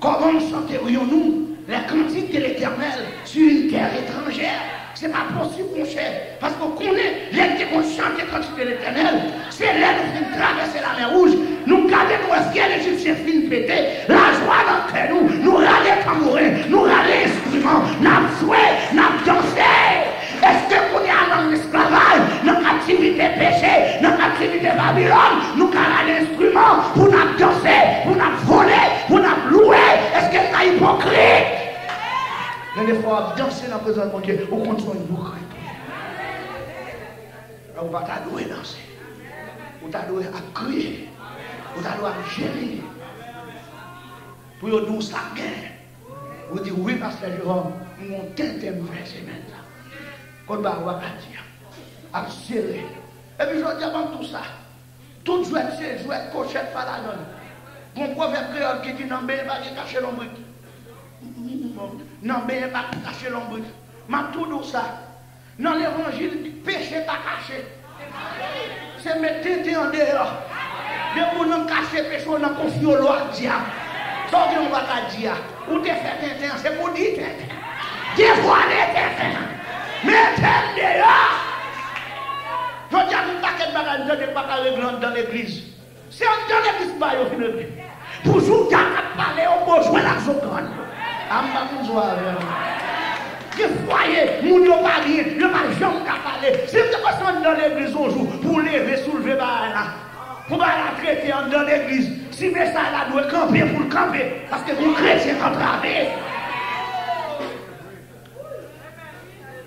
kòman chanterions-nous les cantiques de l'Éternel sur une terre étrangère? Se pa posib, monchè, paske w konnen, lè n te konn chante kantik de Letènèl, se lè nou fin travèse Lamè Wouj, nou gade nou wè syèl Ejipsyen fin pete, lajwa nan kè nou, nou rale tanbouren, nou rale enstriman, n ap jwe, n ap danse. Èske kounye a nan lesklavaj, nan kaptivite peche, nan kaptivite Babilòn, nou ka rale enstriman pou n ap danse, pou n ap vole, pou n ap louwe? Èske n ka ipokrit? Gen de fwa w ap danse nan prezans Bondye, ou konn se yon ipokrit. Ou pa ta dwe danse. Ou ta dwe ap kriye. Ou ta dwe ap jemi. Pou yo di w sa k gen. Ou di, wi, pastè Jeròm, m gon tenten m fè semèn sa. Kot ba ou a ka di a? Ap sere. Epi jodi a, ban m tou sa. Tout jwèt se jwèt, kochèt pa ladan l. Gon pwovèb kreyòl ki di, nan benyen pa gen kache lonbrit. Nan benyen pa gen kache lonbrit. M ap tou di w sa. Nan levanjil, peche pa kache. Se met tenten andeyò. Depi w nan kache peche w, nan konfye w lwa ak dyab. Sa w gen w pa ka di a. Ou te fè tenten an, se pou w di tenten. Devwale tenten an. Mete l deyò. Jodi a, gen yon pakèt bagay m tande k pa ka regle anndan legliz. Se anndan legliz ba yo vin regle. Pou jouda k ap pale yo, bezwen l ak zokrann yo. A m pa konn zo avè w. Gen fwaye, moun yo pa byen, yo pa janm ka pale. Si m te konn se anndan legliz yon jou, pou w leve, soulve bagay la. Pou bagay la trete anndan legliz. Si mesaj la dwe kanpe, pou l kanpe. Paske gon kretyen k antrave.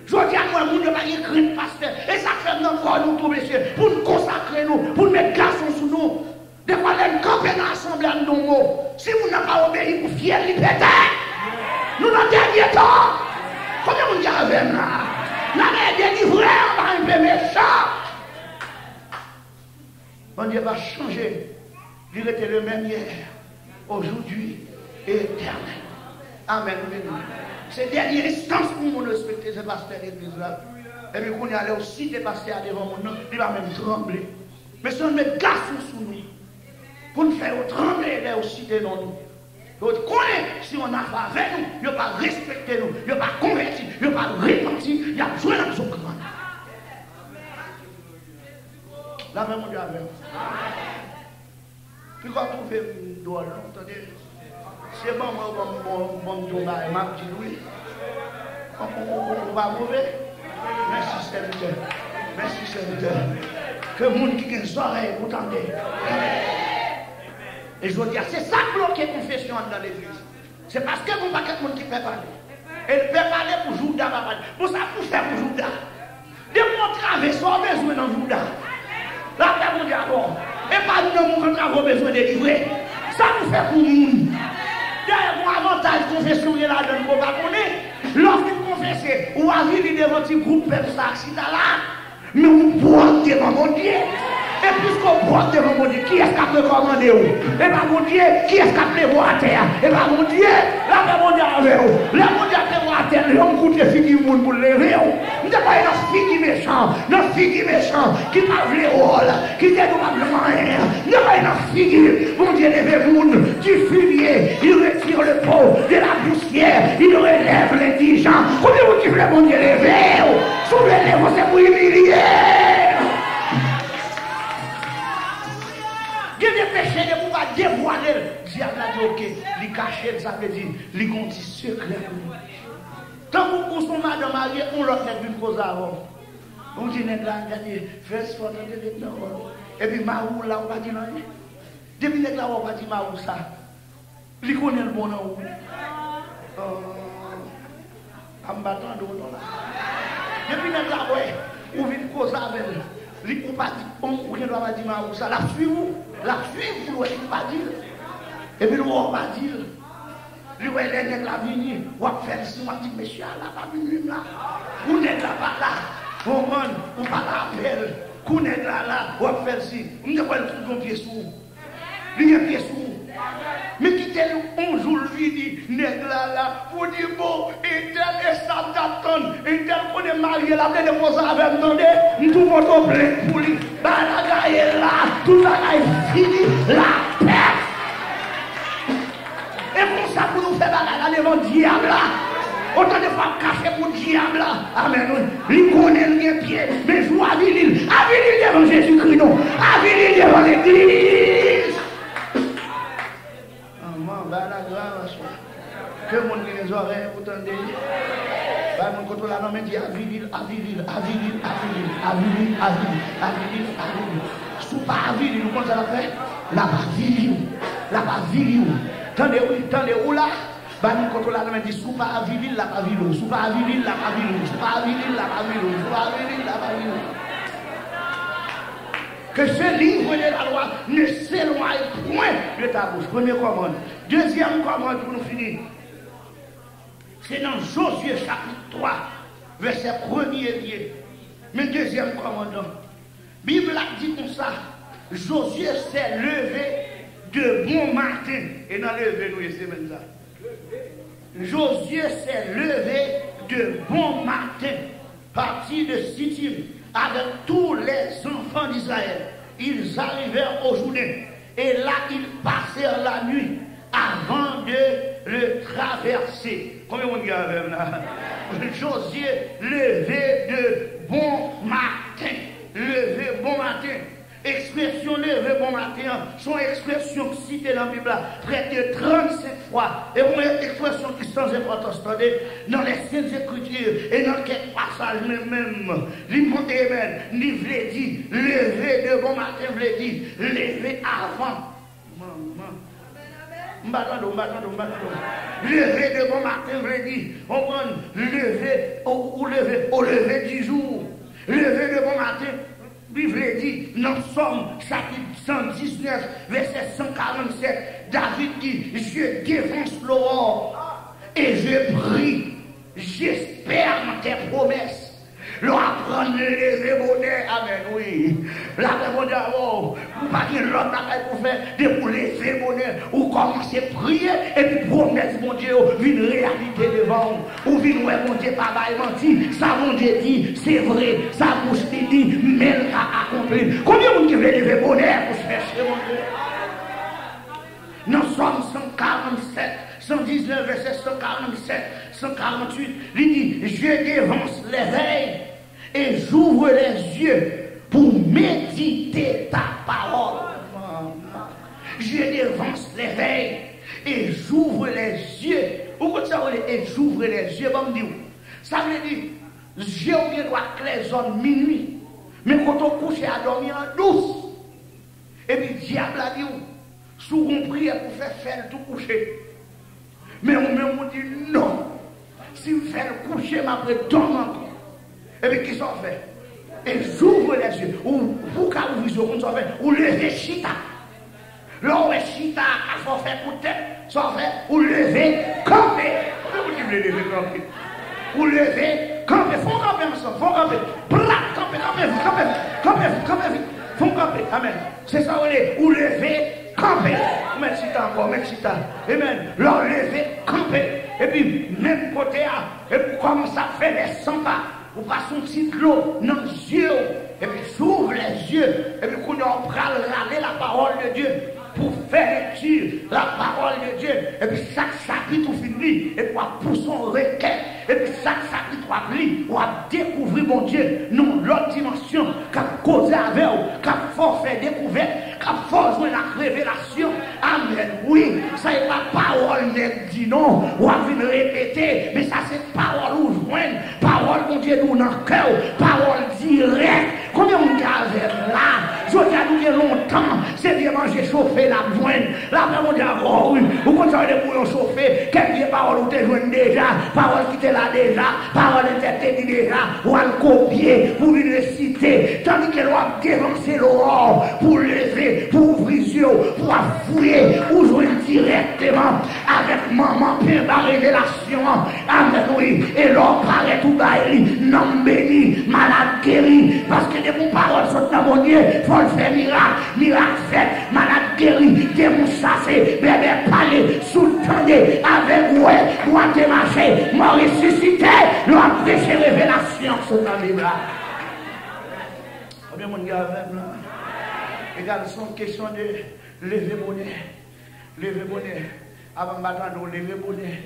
Jodi a, m wè moun yo pa gen krent pastè. E sa Syèl li pete. Nou nan dènye tan. Konbyen moun ki avè m la? N a delivre anba enpe mechan. Bondye pa chanje. Li rete le menm yè, ojodi, e etènèl. Amèn. Ou beni. Se dènye enstans pou moun respekte, se pastè legliz la. Epi kounye a, lè w site pastè a devan moun nan, li pa menm tranble. Mesye, ann met gason sou nou pou n fè yo tranble lè yo site non nou. Yo konnen si yon afè avè nou, yo pa respekte nou, yo pa konvèti, yo pa repanti, y ap jwenn ak zokrann. Lapè Bondye avè w. Piga w twouve m dwòl, non, tande. Se ban mwen, ban m, ban m, ban m di w bagay, m ap di l wi. Ou, ou, ou, ou pa move. Mèsi, sèvitè. Mèsi, sèvitè. Ke moun ki gen zòrèy pou tande. E jodi a, se sa k bloke konfesyon anndan legliz. Se paske gen yon pakèt moun ki pè pale. E l pè pale pou jouda pa pale. Bon, sa pou fè pou jouda. Depi w travèse, w bezwen nan jouda. Lapè Bondye avè w. E pa nan moun konn travay w bezwen delivre. Sa pou fè pou moun. Dayè, gon avantaj konfesyon gen ladan l ke w pa konnen. Lè w fin konfese, ou avili devan ti gwoup pèp sa ak sila la. Men ou pwòp devan Bondye. E piske w pwòp devan Bondye, kiyès k ap rekòmande w? E pa Bondye. Kiyès k ap leve w atè a? E pa Bondye. Lapè Bondye avè w. Lè Bondye ap leve w atè, janm koute figi moun pou l leve w. M te kwè nan figi mechan, nan figi mechan, ki pa vle wòl, ki te di w pa vle anyen. M te kwè nan figi Bondye leve moun, du fumier, il retire le peau de la poussière, il relève l'indigent. Konbyen moun ki vle Bondye leve w? Si w vle leve w, se pou imilye. Gen de peche, depi w pa devwale l, dyab la di oke, li kache l, sa vle di li gon ti sekrè pou li. Tankou ou se yon madanm marye, yon lòt nèg vin koze avè w. Ou di nèg la, gade, fè espò tande nèg nan wòl. Epi mari w la, ou pa di l anyen. Depi nèg la wè w pa di mari w sa, li konnen l bon nan ou. Oh, a m pa tande w non la. Depi nèg la wè ou vin koze avè l, li, ou pa di, ou, ou gen dwa pa di mari w sa, l ap swiv ou. L ap swiv pou l wè si w pa di l. Epi l wè w pa di l. Li wè lè nèg la vini, w ap fè l si, w ap di, mesye a la pa vin menm la. Kou nèg la pa la, konprann, ou pa la avè l. Kou nèg la la, w ap fè l si. M te kwè l tout gon pye sou ou. Li gen pye sou ou. Men kite l yon jou l vini, nèg la la, pou di, bon, entèl e sa m t ap tann, entèl konnen marye l ap plede koze avè m, tande, m tou pote w plent pou li. Bagay la gaye la, tout bagay fini, lapè. E konsa pou nou fè bagay la devan dyab la. Otan de fwa ap kache pou dyab la. Amèn, wi. Li konnen l gen pye, men jou avili l. Avili l devan Jezikri non. Avili l devan legliz. Manman, bagay la grav aswè. Ke moun ki gen zòrèy pou tande. Bay moun kote w la nan men, di avili l, avili l, avili l, avili l. Si w pa avili l, ou konn sa l ap fè? L ap avili w. L ap avili w. Tande wi, tande ou la. Bay moun kote w la nan men, di si w pa avili l, l ap avili w. Si w pa avili l, l ap avili w. Si w pa avili l, l ap avili w. Si w pa avili l, l ap avili w. Que ce livre de la loi ne s'éloigne point de ta bouche. Premye kòmand. Dezyèm kòmand pou nou fini. Se nan Jozye chapit twa, vèsè premye li ye. Men dezyèm kòmand lan. Bib la di konsa, Jozye se leve de bon maten. E nan leve nou ye semèn sa. Jozye se leve de bon maten, parti de Sittim avec tous les enfants d'Israël. Ils arrivèrent au Jourdain, et là ils passèrent la nuit avant de le traverser. Konbyen moun ki avè m la? Jozye leve de bon maten. Leve bon maten. Ekspresyon leve bon maten an, se yon ekspresyon ki site nan Bib la prè de trannsenk fwa. E yon ekspresyon ki san enpòtans, tande, nan les Saintes Écritures e nan kèk pasaj menm, menm, li montre, amen, li vle di, leve de bon maten vle di, leve avan. Manman. M pa tande w, m pa tande w, m pa tande w. Leve de bon maten vle di, konprann, leve, ou, ou leve, au lever du jour. Leve de bon maten, li vle di, nan Sòm, chapit san diznèf, vèsè san karannsèt, David di, je dévance l'aurore et je prie, j'espère dans tes promesses. Lè w aprann leve bonè, amèn, wi. Lapè Bondye avè w. Ou pa gen lòt bagay pou fè, depi w leve bonè, ou kòmanse priye, epi pwomès Bondye yo vin reyalite devan w. Ou vin wè Bondye pa bay manti. Sa Bondye di, se vre. Sa bouch li di, men l ka akonpli. Konbyen moun ki vle leve bonè pou chèche Bondye? Nan Sòm san karannsèt, san diznèf, vèsè san karannsèt, san karannwit, li di, je dévance les veilles et j'ouvre les yeux pour méditer ta parole. Je dévance les veilles et j'ouvre les yeux. Ou konn sa w rele et j'ouvre les yeux, ban m di w. Sa vle di, je w gen dwa klè zòn minui. Men kote w kouche a dòmi an dous. Epi dyab la di w, si w gon priyè pou fè, fè l tou kouche. Men ou menm ou di non. Si m fè l kouche, m ap ret dòmi ankò. Epi kisa w fè? Et j'ouvre les yeux. Ou, pou w ka ouvri zye w, konn sa w fè? Ou leve chita. Lè w wè chita a ka fè w fè kout tèt, sa w fè? Ou leve kanpe. Konbyen moun ki vle leve kanpe? Ou leve kanpe. Fè w kanpe ansanm. Fè w kanpe. Plat kanpe. Kanpe vit. Kanpe vit. Kanpe vit. Kanpe vit. Fè w kanpe. Amèn. Se sa w rele, ou leve kanpe. Ou mèt chita ankò, mèt chita. Amèn. Lè w leve kanpe, epi menm kote a, epi w kòmanse ap fè lè san pa, ou pase yon ti dlo nan zye w, epi j'ouvre les yeux, epi kounye a w pral rale la parole de Dieu pou fè lekti la parole de Dieu, epi chak chapit ou fin li, epi w ap pouse yon rekèt, epi chak chapit w ap li, w ap dekouvri Bondye nan yon lòt dimansyon, k ap koze avè w, k ap fè w fè dekouvèt, k ap fè w jwenn ak revelasyon. Amèn, wi. Sa e pa pawòl nèg di non, w ap vin repete, men sa se pawòl ou jwenn, pawòl Bondye di w nan kè w, pawòl dirèk. Konbyen moun ki avè m la? Jodi a nou gen lontan, se vye manje chofe n ap jwenn. Lapè Bondye avè w, wi. Ou konn sa w rele bouyon chofe, kèk vye pawòl ou te jwenn deja, pawòl ki te la deja, pawòl entèl te di deja, w al kopye pou vin resite. Tandike lè w ap devanse lowò pou leve, pou ouvri zye w, pou w ap fouye, ou jwenn dirèkteman avèk manman penba revelasyon an. Amèn, wi. E lè w parèt ou bay li, nanm beni, malad geri. Paske depi yon pawòl sot nan Bondye, fò l fè mirak. Mirak fèt, malad geri, demon chase, bèbè pale, soud tande, avèg wè, bwate mache, mò resisite. Lè w ap preche revelasyon sot nan Bib la. Konbyen moun ki avè m la? Egal, se yon kesyon de leve bonè. Leve bonè. Avan m pa tande w leve bonè.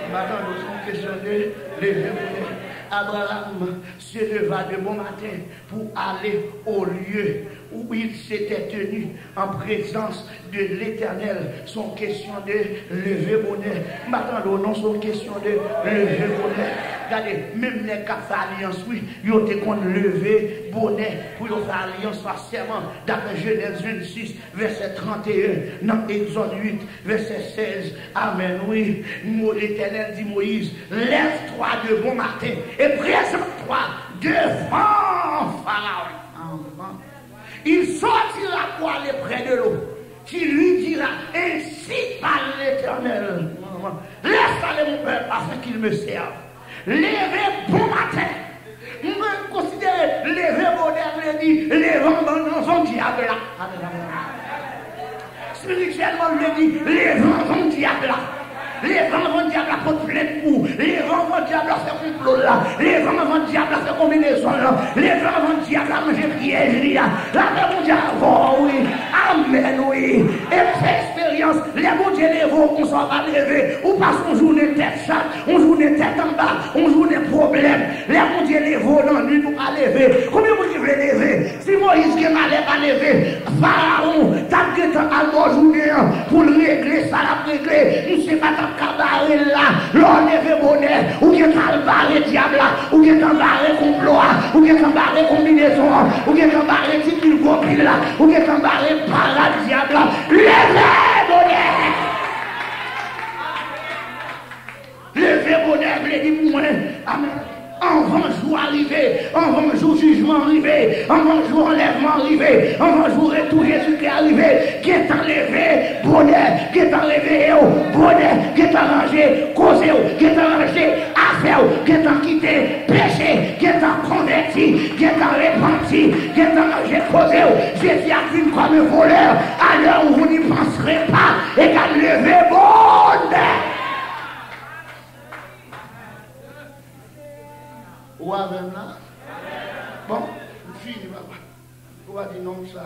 M pa tande w, se yon kesyon de leve bonè. Abraham se leva de bon maten pour aller au lieu où il s'était tenu en présence de l'Éternel. Se yon kesyon de leve bonè. M pa tande w non, se yon kesyon de leve bonè. Gade, menm nèg k ap fè alyans, wi, yo te konn leve bonè pou yo fè alyans, fè sèman, daprè Jenèz vennsis, vèsè tranteyen, nan Egzòd uit, vèsè sèz. Amèn, wi. Mo Letènèl di Moyiz, lève-toi de bon matin et présente-toi devant Pharaon. Amèn. Il sortira pour aller près de l'eau. Tu lui diras, ainsi parle l'Éternel. Laisse aller mon peuple afin qu'il me serve. Leve bon maten. Mwen konsidere leve bonè vle di leve anvan, anvan dyab la. Espirityèlman, l vle di leve anvan dyab la. Leve anvan dyab la pot plent pou ou. Leve anvan dyab la fè konplo l la. Leve anvan dyab la fè konbinezon l lan. Leve anvan dyab la manje pyèj li a. Lapè Bondye avè w, wi. Amèn, wi. E m fè eksperyans, lè Bondye leve w konsa w pa leve, ou pase yon jounen tèt chat, yon jounen tèt anba, yon jounen pwoblèm. Lè Bondye leve w nan nwit, ou pa leve. Konbyen moun ki vle leve? Si Moyiz gen malè pa leve, Farawon t ap gentan al bò jounen an pou l regle sa l ap regle. Misye pa t ap ka bare l la. Lè w leve bonè, ou gentan al bare dyab la, ou gentan bare konplo a, ou gentan bare konbinezon an, ou gentan bare ti pil gwo pil la, ou gentan bare parad dyab la. Leve bonè! Leve bonè vle di pou mwen. Amèn. Anvan jou a rive, anvan jou jijman an rive, anvan jou anlèvman an rive, anvan jou retou Jezikri a rive, gentan leve bonè, gentan reveye w bonè, gentan ranje koze w, gentan ranje afè w, gentan kite peche, gentan konvèti, gentan repanti, gentan ranje koze w. Jezi ap vin kòm yon volè, à l'heure où vous n'y penserez pas, egal leve bonè. Ou avè m la? Bon, m fini, papa. Ou pa di non sa.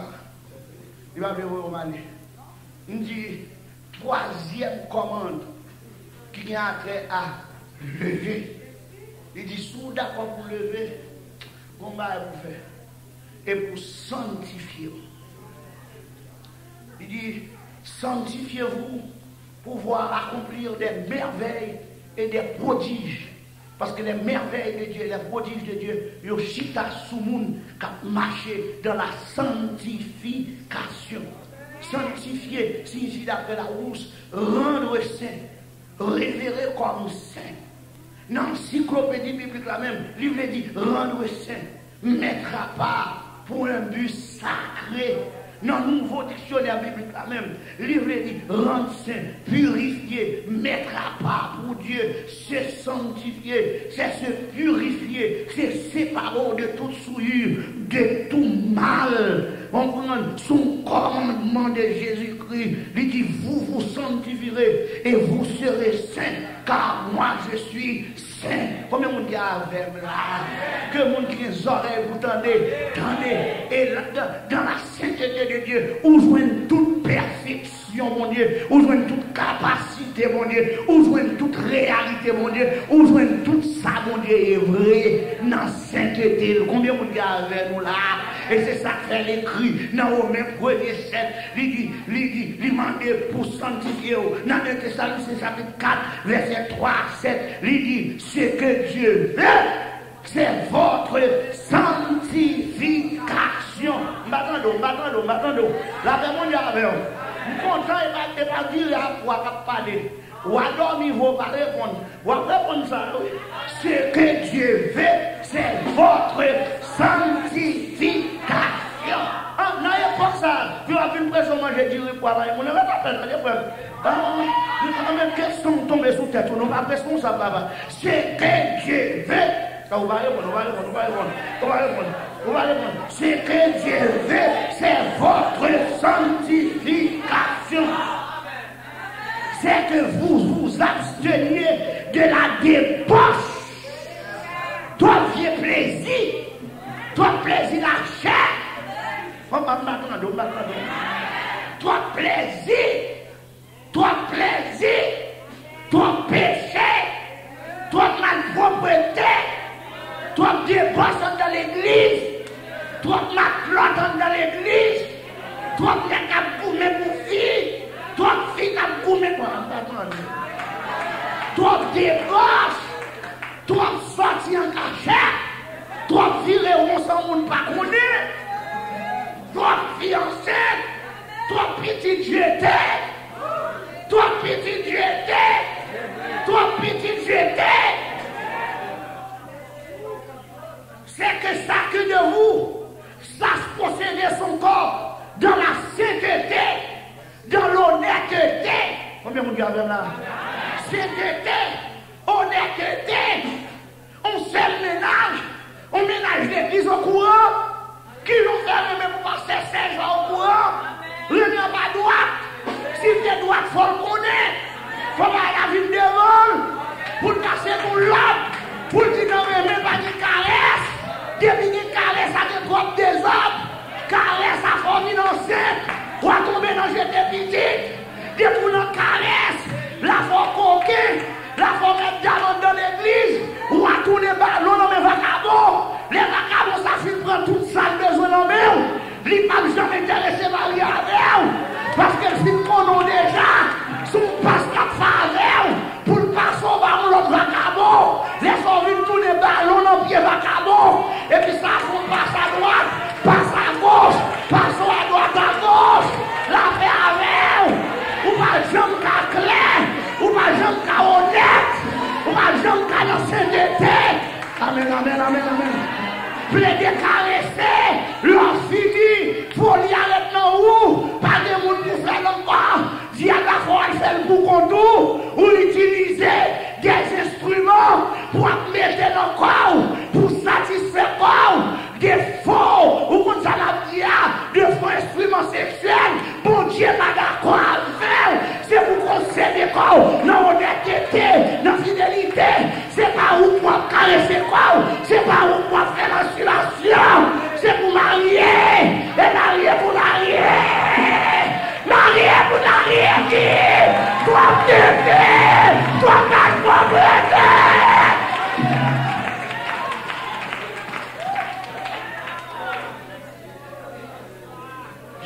Li pa vle voye m ale. M di, twazyèm kòmand ki gen atrè a leve. Li di, si w dakò pou leve, gon bagay pou fè. E pou santifye w. Li di, sanctifiez-vous pour voir accomplir des merveilles et des prodiges. Paske les merveilles de Dieu, les prodiges de Dieu, yo chita sou moun k ap mache dans la sanctification. Sanctifier signifie, d'après Larousse, rendre saint, révéré comme saint. Nan ansiklopedi biblik la menm, li vle di rendre saint, mettre à part pour un but sacré. Nan nouvo diksyonè biblik la menm, li vle di rendre saint, purifier, mettre à part pour Dieu, se sanctifier, c'est se purifier, se separe de toute souillure, de tout mal. Konprann? Se yon kòmandman de Jezikri. Li di, vous vous sanctifierez et vous serez saints, car moi je suis saint. Konbyen moun ki avè m la? Ke moun ki gen zòrèy pou tande, tande. E la, dans, dans la sainteté de Dieu, ou jwenn tout pèfeksyon Bondye, ou jwenn tout kapasite Bondye, ou jwenn tout reyalite Bondye, ou jwenn tout sa Bondye ye vre nan sentete l. Konbyen moun ki avè nou la? E se sa k fè l ekri nan Women premye sèt, li di, li di, li mande pou sanktifye yo. Nan de Tesalonisyen chapit kat, vèsè twa a sèt, li di, ce que Dieu veut, c'est votre sanctification. M pa tande w, m pa tande w, m pa tande w. Lapè Bondye avè w. M kontan e pa, e pa vire ak wa k ap pale. W a dòmi vre, w pa reponn. W ap reponn sa, wi. Ce que Dieu veut, c'est votre sanctification. An, nan epòk sa, pou yo ap vin preche w manje diri pwa, pa gen moun nan mèt apèl, tande frè m. An, an, men kesyon tonbe sou tèt ou, nou pa responsab, papa. Ce que Dieu veut. Sa ou pa reponn, ou pa reponn, ou pa reponn, ou pa reponn, ou pa reponn. Ce que Dieu veut, c'est votre sanctification. C'est que vous vous absteniez de la débauche. Twòp vye plezi. Twòp plezi lachè. Mwen pa, m pa tande w, m pa tande w. Twòp plezi. Twòp plezi. Twòp peche. Twòp malpwoprete. Twòp debòs anndan legliz. Twòp matlòt anndan legliz. Twòp nèg k ap goumen pou fi. Twòp fi k ap goumen pou, m pa tande. Twòp debòs. Twòp sòti an kachèt. Twòp vire won san moun pa konnen. Twòp fi ansent. Twòp pitit jete. Twòp pitit jete. Twòp pitit jete. C'est que chacun de vous sache posséder son corps dans la sainteté, dans l'honnêteté. Konbyen moun ki avè m la? Sainteté, honnêteté. On sèl mennaj, on mennaj legliz okouran. Kijan w fè renmen pou pastè Sèjan okouran? Renmen an pa dwat. Si l te dwat, fò l konnen. Fò bagay la vin devan l. Pou l pase yon lòd. Pou l di nan renmen pa gen karès. Depi gen karès, sa gen twòp dezòd. Karès la fè w vin ansent. W a tonbe nan jete pitit. Depi w nan karès, la fè w koken, la fè w mèt dam anndan legliz, w a tounen balon nan men vakabon. Lè vakabon sa fin pran tout sa l bezwen nan men w, li p ap janm enterese marye avè w, paske l fin konnen w deja. Se yon pas l ap fè avè w pou l pase w ba yon lòt vakabon. Lè sa w vin tounen balon nan pye vakabon, epi sa fè w pas adwat, pas agoch, pas adwat agoch. Lapè avè w. Ou pa janm ka klè. Ou pa janm ka onèt. Ou pa janm ka nan sentete. Amèn.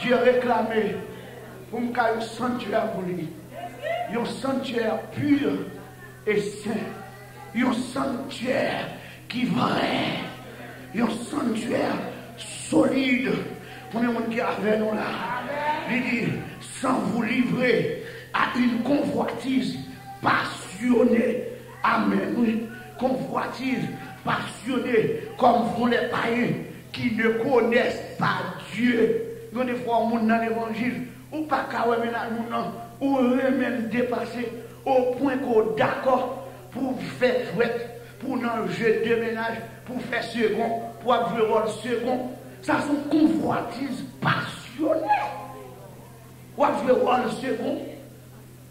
Bondye reklame pou m ka yon santyè pou li. Yon santyè pi e sen. Yon santyè ki vrè. Yon santyè solid. Konbyen moun ki avè nou la? Li di, sans vous livrer à une convoitise passionnée. Amèn, wi. Convoitise passionnée, comme font les païens qui ne connaissent pas Dieu. Gen de fwa, yon moun nan levanjil, ou pa ka wè mennaj moun nan, ou renmen l depase, o pwen ke w dakò pou w fè jwèt, pou w nan je de mennaj, pou w fè segon, pou w ap jwe wòl segon. Sa se yon konvwatiz pasyone. W ap jwe wòl segon.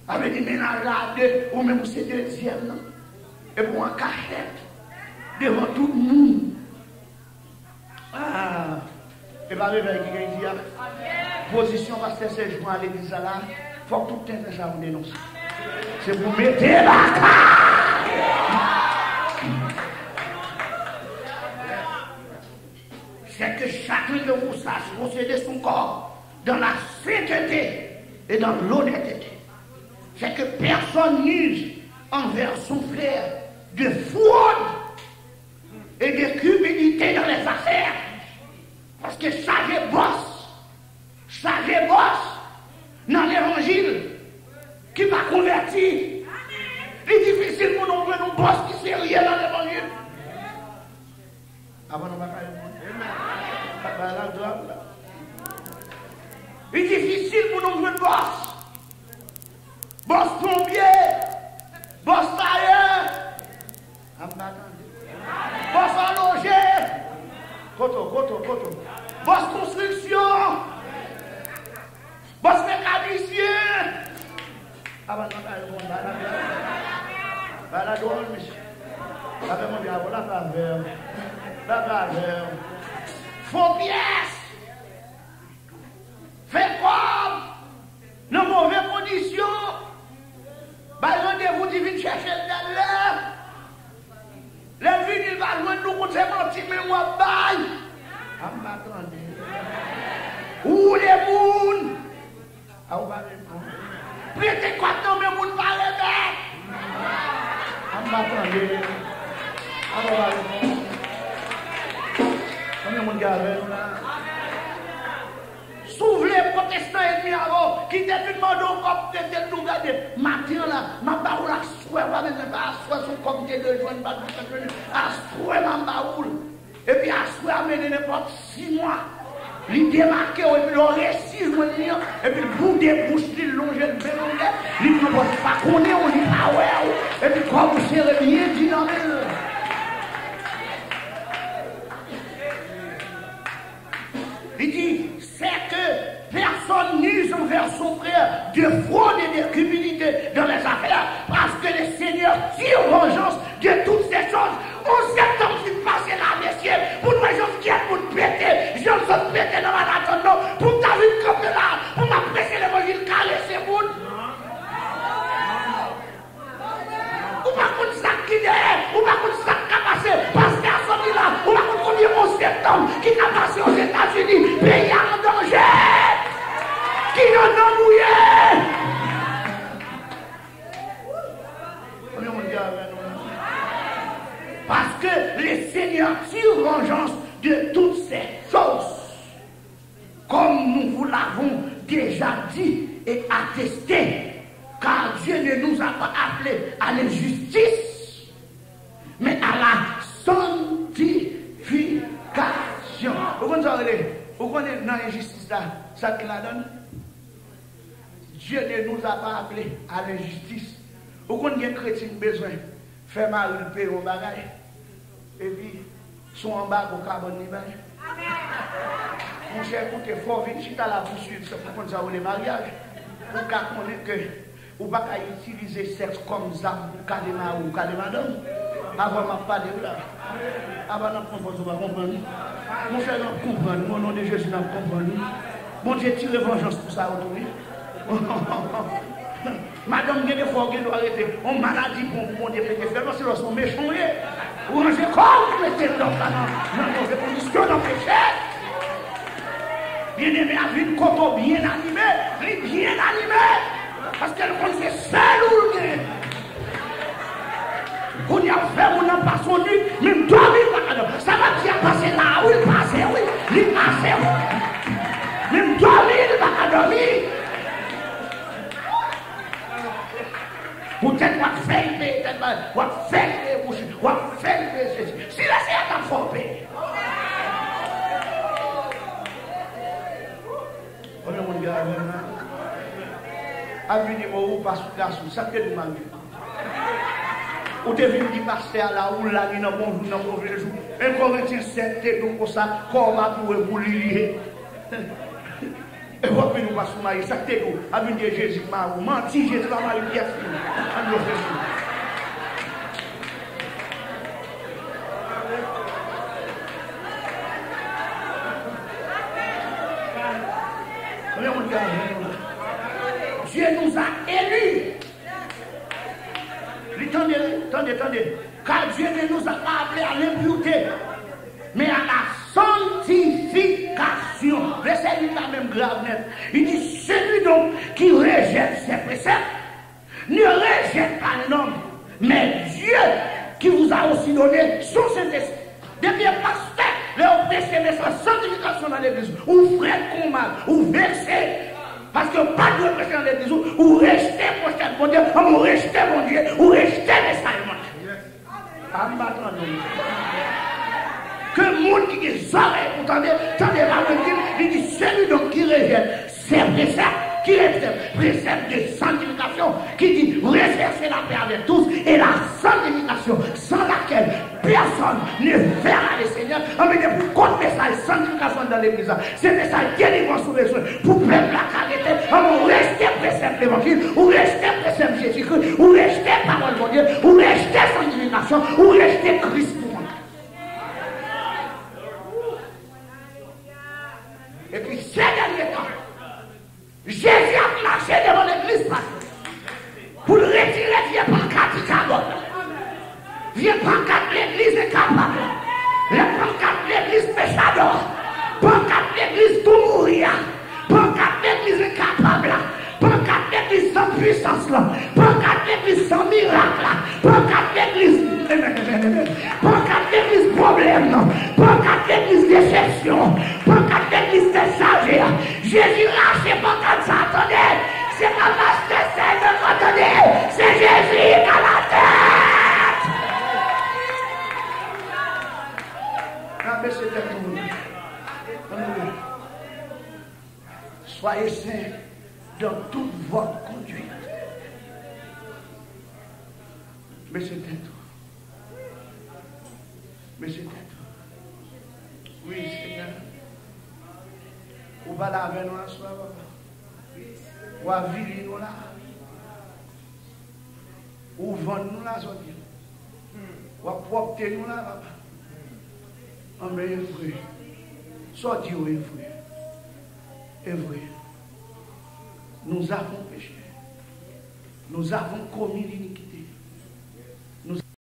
Sa vle di mennaj la a de, ou menm ou se dezyèm nan. Epi w an kachèt, devan tout moun. Ah, e pa revèy ki gen di a. Pozisyon pastè Serge pran legliz sa la, fòk tout tenten sa yo denonse. Se pou mete baka. C'est que chacun de vous sache posséder son corps dans la sainteté et dans l'honnêteté. C'est que personne n'use envers son frère de fraude et de cupidité dans les affaires. Paske chaje bòs, chaje bòs nan levanjil ki pa konvèti. Li difisil pou nou jwenn yon bòs ki serye nan levanjil. Avan nou pa ka reponn. Bagay la grav la. Li difisil pou nou jwenn bòs. Bòs plonbye, bòs tayè, an pa tande. Bòs òloje, koto, koto, koto. Bòs konstriksyon, bòs mekanisyen. Avan nou pa reponn, bagay la grav. Bagay la dwòl, mesye. Afè Bondye a vo la favè. La favè. Fo pyès. Fè kòb nan move kondisyon. Bay randevou, di vin chèche l tèl lè. Lè l vini, l pa jwenn nou, konn se manti menm w ap bay. A m pa tande. Woule moun. A ou pa reponn. Prete kòb nan men moun pa remèt. A m pa tande. A ou pa reponn. Konbyen moun ki avè nou la? Si w vle pwotestan ènmi a ou, ki te vin mande w kòb, te di l, nou gade, maten an la, m ap ba ou l aswè, w pa bezwen fè aswè, se yon kòb m te dwe jwenn, m pa t vin jwenn, aswè m ap ba ou l. Epi aswè a mennen nenpòt sis mwa. Li demake w, epi lè w resi jwenn li an, epi l boude bouch li, l lonje l byen longè, li pran pòz li pa konnen w, li pa wè w, epi kòb ou sere byen di nan men l. Li di, c'est que personne n'use envers son frère de fraude et de cupidité dans les affaires, parce que le Seigneur tire vengeance de toutes ces choses. Onz septanm fin pase la, mesye, pou n wè jan skyèt moun pete, jan l sot pete nan Manhattan nan, pou m ta vin kanpe la, pou m ap preche levanjil, karese moun. Ou pa konn sa k gen dèyè, ou pa konn sa k ka pase. Pastè a sòti la, ou pa konn konbyen onz septanm ki ka pase Ozetazini. Peyi a an danje. Ki nan nan nou ye. Konbyen moun ki avè nou la? Parce que le Seigneur tire vengeance de toutes ces choses. Comme nous vous l'avons déjà dit et attesté, car Dieu ne nous a pas appelés à l'injustice, mais à la sanctification. Ou konn sa w rele? Ou konnen nan enjistis la, sa k gen ladan l? Dieu ne nous a pas appelés à l'injustice. Ou konn gen kretyen k bezwen fè mari l peye yon bagay, epi se yon anbago kabann li bay. Monchè, koute, fò w vin chita la pou swiv sa, pou konn sa w rele maryaj. Ou ka konnen ke ou pa ka itilize sèks kòm zam pou kale mari w, kale madanm. Avan m ap pale w la. Avan n ap pran pòz ou pa konprann. Monchè, n ap konprann. O non de Jezi, n ap konprann. Bondye tire vanjans pou sa yo tou, wi. Madanm, gen de fwa w gen dwa rete yon maladi bon pou Bondye pete fè l, paske lòske w mechan w ye, ou ranje kò w pou mete lòt la nan, nan move kondisyon, nan peche. Byeneme a vin kote w byen anime, li byen anime, paske l konn se sèl ou l gen. Kounye a, w fè moun nan pase yon nuit, menm dòmi l pa ka dòmi. Sa vle di a pase la, wi, l pase, wi, li pase, wi. Menm dòmi l pa ka dòmi. Poutèt w ap fè l peye tèt bagay, w ap fè l peye bouch li, w ap fè l peye sesi. Si Leseyè t ap fè w peye. Konbyen moun gen avè m la? Ap vin di mwen ou pa sou gras ou, sa k te di w malgre. Ou te vin di pastè a la ou la ni nan bon jou, nan move jou. En Korentyen sèt te di w konsa, kò w pa pou e pou li li ye. E w ap vin ou pa sou mari, sa k te di w? Ap vin di Jezi k mari w. Manti, Jezi pa mari pyès moun. Ann yo fè sou. Konbyen moun ki avè nou la? Dieu nous a élus. Li tande, tande, tande. Car Dieu ne nous a pas appelés à l'impureté, mais à la sanctification. Vèsè uit la menm grav nèt. Li di, celui donc qui rejette ses préceptes ne rejette pas l'homme, mais Dieu qui vous a aussi donné son Saint-Esprit. Depi e pastè, lè yo preche mesaj santifikasyon nan legliz, ou frèt kon mal, ou vekse. Paske yo pa t dwe preche nan legliz ou, ou rejte pwofèt Bondye, ou rejte Bondye, ou rejte mesaj Bondye. A m pa tande w. Ke moun ki gen zòrèy pou tande, tande pawòl li di, li di, celui donc qui rejette ses préceptes, qui rejette préceptes de sanctification, qui dit recherchez la paix avec tous et la sanctification, sans laquelle personne ne verra le Seigneur. Anben depi w kont mesaj santifikasyon anndan legliz la, se mesaj delivrans ou bezwen pou pèp la ka rete. Anben ou rejte presèp levanjil, ou rejte presèp Jezikri, ou rejte pawòl Bondye, ou rejte santifikasyon, ou rejte Kris pou mwen. Epi se dènye tan, Jezi ap mache devan legliz pa l pou l retire vye pankat ki ka bò l la. Vye pankat legliz enkapab la. Vye pankat legliz pechadò. Pankat legliz tou mouri a. Pankat legliz enkapab la. Pankat legliz san pwisans lan. Pankat legliz san mirak la. Pankat legliz, pankat legliz pwoblèm nan. Pankat legliz desepsyon. Pankat legliz tèt chaje a. Jezi rache pankat sa, tande! Se pa pastè sèlman k ap tande, se Jezi k a latèt! N ap bese tèt nou. Tande. Soyez saints dans toute votre conduite. Bese tèt ou. Mesye tèt. Wi, Senyè. Ou pale avè nou aswè a, papa. Ou avili nou la. Ou vann nou la, sòti. Ou ap pwòpte nou la, papa. Anben, e vre. Sa w di yo e vre. E vre. Nous avons péché. Nous avons commis l'iniquité.